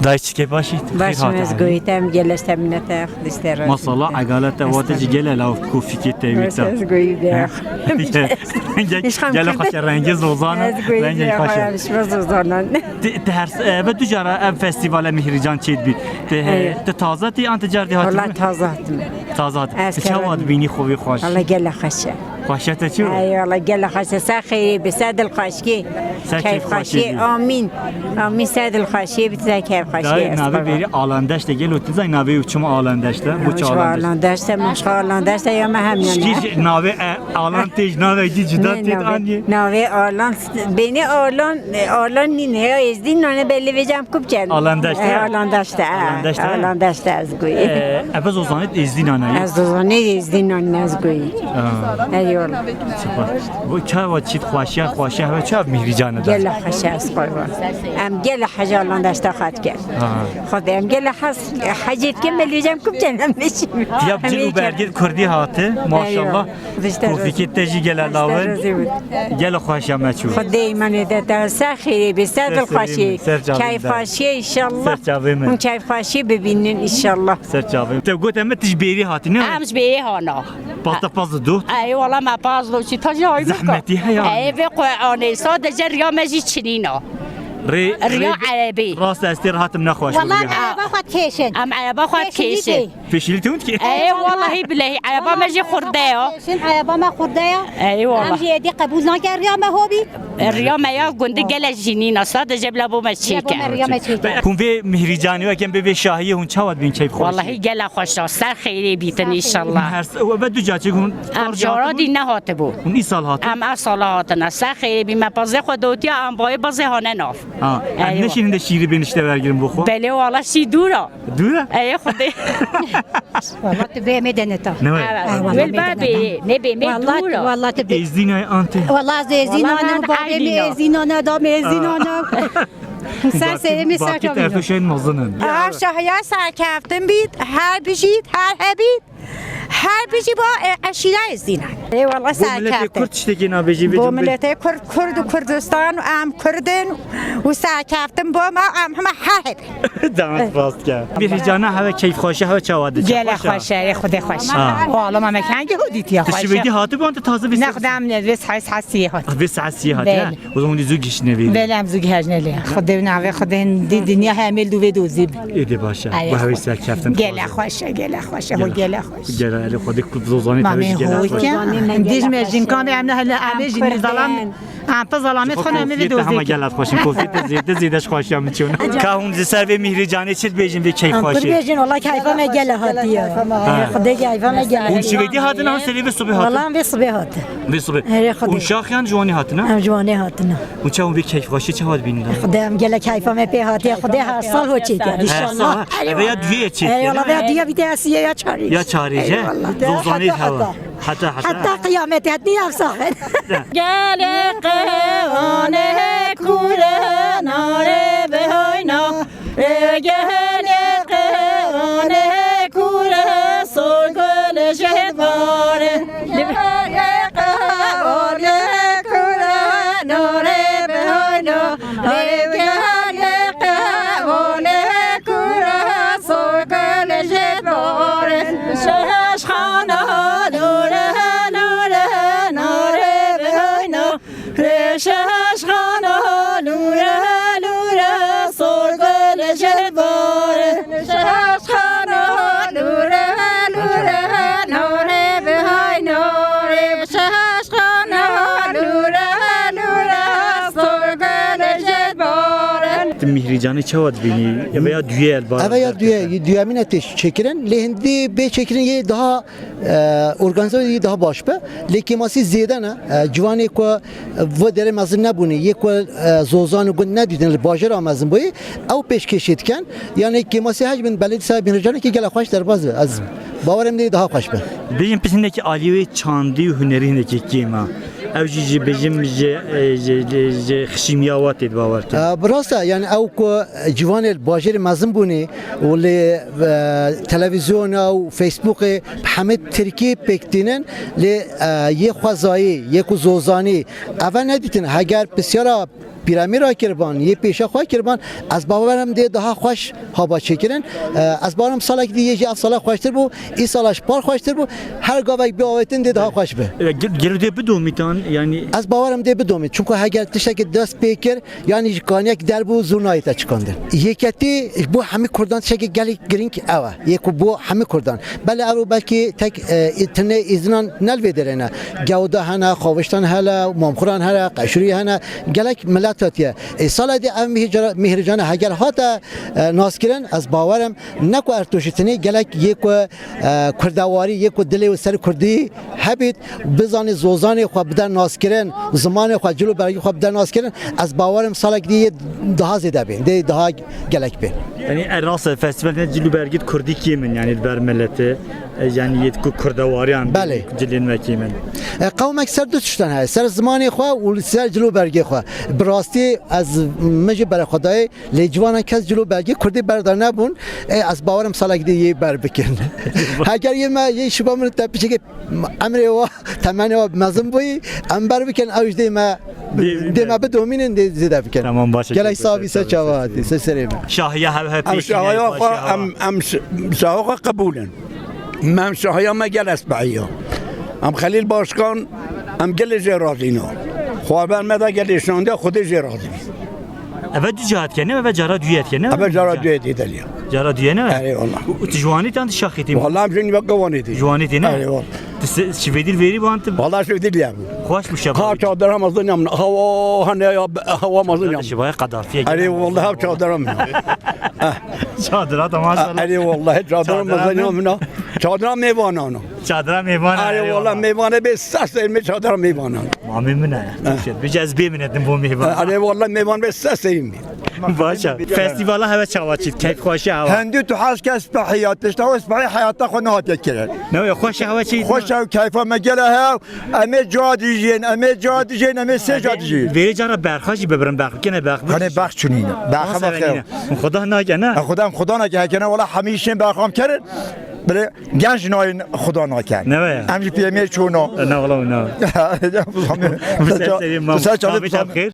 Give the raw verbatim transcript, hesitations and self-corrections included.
Dayê çikê başî? Baş, ez goyî te, em gelek te, minete, Xwedê te razî. Maşallah, egalete wate jî gele law kofîkê te wî te. Ez goyî de. Gele xweşe rengê zozan e. Ez goyî de, rengê xweşe. Xweşe zozanan. Ti, ti her se-, e, ve du cara ev festîvale Mîhrîcan çêdibî. Ti, ti taze tî an ti cardî hatî? Wala taze hatim. Taze hatî. Ti çawa dibînî xwe vê xweş? Wala gele xweş e. Xweşe te çi? Ey wala gele xweş e. Ser xêrê bi, ser dilxweşkê. Ser keyfxweşiyê. Amîn. Amîn, ser dilxweşiyê bi, ser keyfxweşiyê. Dayê navê bêrî Alandeşt e. Gelo ti zay navê û çima Alandeşt e? Bo çi Alandeşt? Alandeşt e, maşa Alandeşt e ya me hem yanî. Şikî navê, e, Alan têj navê cî cida têt anî. Navê Alan, bênê Alan, e, Alan nîne ya, Êzdî nane belê vêcem kupçen. Alandeşt e? E, Alandeşt e, e. Alandeşt e. Alandeşt e ez goyî. E, e, ez ozanit Êzdî nane. Ez ozanit Êzdî nane ez goyî. Ey wala. Süper. Bu çawa çît xweşiya, xweşiya ve çav Mîhrîcan e da. Gele xweşe ez xwe. Em gele hej Alandeşt e xat ken. Ha. Xwedê em gele hez, hecê dikim, belê vêcem kupçen em meşî. Ya cil û bergê kurdî hate, maşallah. Kofîkê te jî gele lawin. Gele xweşa me çû. Xwedê îmanê de te ser xêrê bî, ser dilxweşî. Keyfxweşiyê înşallah. Ser çavê min. Hûn keyfxweşiyê bibînin înşallah. Ser çavê min. Te got em ti ji bêrî hatî ne? Em ji bêrî hana. Pasta paz do. Ey wala me paz do çi ta jî ay. Zehmetî heye. Ey vê Qur'anê sadece riya me jî çinîna. Rê, riya erebî. Rast estê rahatim nexweş. Wala em ereba xwe kêşin. Em ereba xwe kêşin. Pêşilî te hûn dikî? Ey wallahî bilehî ereba me jî xurde ya. Kêşin, ereba me xurde ya. Ey wala. Em jî êdî qebûl nake riya me hobî. Riya me ya gundî gele jî nîna, sadece bila bo me çêke. Hûn vê Mîhrîcanê weke em bê vê şahiyê hûn çawa dibîn keyf xweş? Wallahî gele xweş a, ser xêrê bîtin înşallah. Her se-, ve du caçek hûn. Em cara dî nehatibû. Hûn îsal hatin? Em ev sala hatine. Ser xêrê bî me pazê xwe dotiya em bayê bazê hane nav. Ha, em neşînin de şîrî bên işte vergirin bo xwe? Belê wala şî dûr a. Dûr e? Ey Xwedê. Wala tu bê me deneta. Ne wê? Wel ba bê, ne bê me dûr a. Wala tu bê. Êzdînay ante. Wala ez êzdînane, babê me êzdînane, da me êzdînane. Ser serê me ser çavî. Ertoşên mezin in. Her şahiya serkeftin bît, her bijît, her hebît. Her bijî bo, e, eşîra Êzdînan. Ê wala serkeftin. Bo miletê Kurd tiştekî nabêjî bêjin. Bo miletê Kurd, Kurd û Kurdistan û em Kurd in û serkeftin bo me, em hema her hebî. Dema rast ke. Mîhrîcana heve keyfxweşe heve çawa diçe? Gele xweş e, ê Xwedê xweş. Ha. Wala ma me kengî hû dîtiye xweş. Ti şivêdî hatibû an ti taze vê? Ne Xwedê em ne vê saet saet siyê hat. Vê saet siyê hat ya. O zaman zû giştine vê. Belê em zû gihejne lê. Xwedê navê Xwedê di dinya hemêl dû vê dozî bi. Êdî baş e. Bu hevî serkeftin. Gele xweş e, gele xweş e, ho gele xweş. Gele, Xwedê ku zozanê tevî gele xweş. Dij me jinkan em ne hele em ê jî ne zalam. Em pe zalamet xwe ne me vê dozî. Hema gele xweş in. Kofî te zêde zêde ji xweşiya min çûn. Ka hûn ji ser vê Mîhrîcanê çi dibêjin vê keyf xweşê? Hûn dibêjin wala keyfa me gele hatiye. Xwedê keyfa me gele. Hûn şivêdî hatin an serê vê sibê hatin? Wala em vê sibê hatin. Vê sibê. Erê Xwedê. Hûn şaxiyan ciwanî hatina? Em ciwanê hatina. Hûn çawa vê keyf xweşê çawa dibînin? Xwedê em gele keyfa me pê hatiye. Xwedê her sal ho çêke. Her sal. Înşallah. Eve ya duyê çêke. Eyvallah. Veya duya bir de siye ya çarî. Ya çarî je. Eyvallah. Zozanê heta, hewa. Heta, heta. Heta qiyametê het niye saxir. Gelê qewanê kure nare bihayna. Gelê qewanê kure sorgul jevare. Gelê qewanê kure nare bihayna. Gelê qewanê kure sorgul jevare. Şeş xana lure lure nare bihayna. Rêşeş xana lûre lûre sorgul ji barê. Rêşeş xana lûre lûre norê bihayno. Rêşeş xana lûre lûre sorgul ji barê. Ti mîhrî Canê çawa dibînî? Ya veya duye el bar Eve ya duye, duyemîne tê çêkirin. Lê hindî bê çêkirin yê daha, e, organîze yê daha baş be. Lê kêmasî zêde ne. E, ciwanê ku, e, vê derê mezin nebûne, yê ku, e, zozan û gund nedîtin li bajêra mezin bûyê, ew pêşkêşî dikin. Yani kêmasî hej bin belê dîsa Mîhricanekî gelek xweş derbas be. Ez bawerim dê daha xweş be. Bêjin pişt hinekî aliyê wê çandî û hunerî hinekî kêm e. Ew jî ji bêjim ji, e, ji, ji, ji xişîmiya wa tê di bawer kir. E, bi rast e, yani ew ku ciwanê li bajêrê mezin bûnê û li, e, televizyona û Facebookê bi hemî tirkî pêk tînin, lê, e, yê xwezayî, yê ku zozanî, eve nedîtin. Heger pisyara pîramîra kirban, yê pêşa xwe kirban, ez bawerim dê daha xweş haba çêkirin. E, ez bawerim salek dî yê jî ev sala xweştir bû, îsala ji par xweştir bû. Her gavek bi avêtin dê daha xweş be. E, gel-, gelo dê bidomîtan, yani. Ez bawerim dê bidomît. Çunku heger tiştekî dest pê kir, yani ji kaniyek derbû zû nayête çikandin. Yeketî ji bo hemî Kurdan tiştekî gelek girîng ew e. Yê ku bo hemî Kurdan. Belê ev belkî tek, e, tenê îzinan ne li vê derê ne. Gewda hene, Xaviştan hele, Mamxuran hele, Qeşûrî hene. Gelek milet hatiye. Ê, sala dê ev mîhrica-, mîhricane heger hate, e, naskirin, ez bawerim ne ku Ertoşî tenê gelek yê ku, e, kurdewarî, yê ku dilê wî ser kurdî hebît, bizanî zozanê xwe bide naskirin, zimanê xwe, cil û bergê xwe bide naskirin, ez bawerim salek dî yê daha zêde bên, dê daha gelek bên. Yani, e, rast e, festîval ne cil û bergê kurdî kêm in, yani, li ber milletê, e, yani, yê ku kurdewariyan Belê. Cilên me kêm in. E, qewmek ser du tiştan heye, ser zimanê xwe û ser cil û bergê xwe. Bi rastî ez min jî berê xwe dayê, lê ciwanan kes cil û bergê kurdî berda nebûn, e, ez bawerim salek dî yê ber bikin. Heger yê me, yê şiba min te piçekê emrê wa, temenê wa mezin bûyî, em ber bikin, ew ji dê me, Dê, dê me bidomînin, dê zêde bikin. Tamam, baş e. Gelek sax bî, ser çava hatî, ser serê me. Şahiya hev hev Em pêşî şahiya ne, xwe, şahiya em, em ş-, şahiya xwe qebûl in. Em şahiya me gel esbehiya. Em Xelîl Başkan, em gelê jê razî ne. Xwe ber me de gelê şandiya, Xwedê jê razî. Eve du cahat kene, eve cara duye kene. Eve cara duye dê deliya. Cara duye ne? Erê, wallah. Û tu ji Wanê tan, tu şaxîtî? Wallah, em jî nîvaka Wanê dê. Ji Wanê tê ne? Erê, wallah. Tu se-, şivêdî li vêrî ban tu? Wallah, şivêdî li ya. Xweş bû şeva. Ha, çadira mezin ya min. Hawa, hene ya, hawa mezin ya min. Şevaya qedartiye. Erê, wallah, ev çadira min. Çadira da maşallah. Erê, wallah, çadira mezin ya min. Çadira mêvanan. Çadira mêvan. Arê, eyvallah. Wallah, mêvanê bê seh serî me çadira mêvanan. Mamê min e. Heh. Bêje ez bê min edim bo mêvan. Arê, wallah, mêvan bê seh serî me. Baş e. Festîvala hewe çawa çît, keyf xweşî hewa. Hendî tu hez kes spehî ya, tişta o spehî heyata xwe nehatiye kirin. Ne ya, xweş e hewa çît. Xweş e, keyfa me gele hew. Em ê ca dijîn, em ê ca dijîn, em ê sê ca dijîn. Vêrê cara berxa jî bibirin, berx bikene, berx bikene. Hani berx çunîne. Berxa me xew. Xuda nake ne? Xuda, Xuda nake, hekene wala hemî işên berxam kerin. Bile genç nayên Xuda naken. Ne be ya? Em jî piyemê çûno. Ne wala ne. Bi ser serê mam. Bi ser çalê. Çavê çav xêr.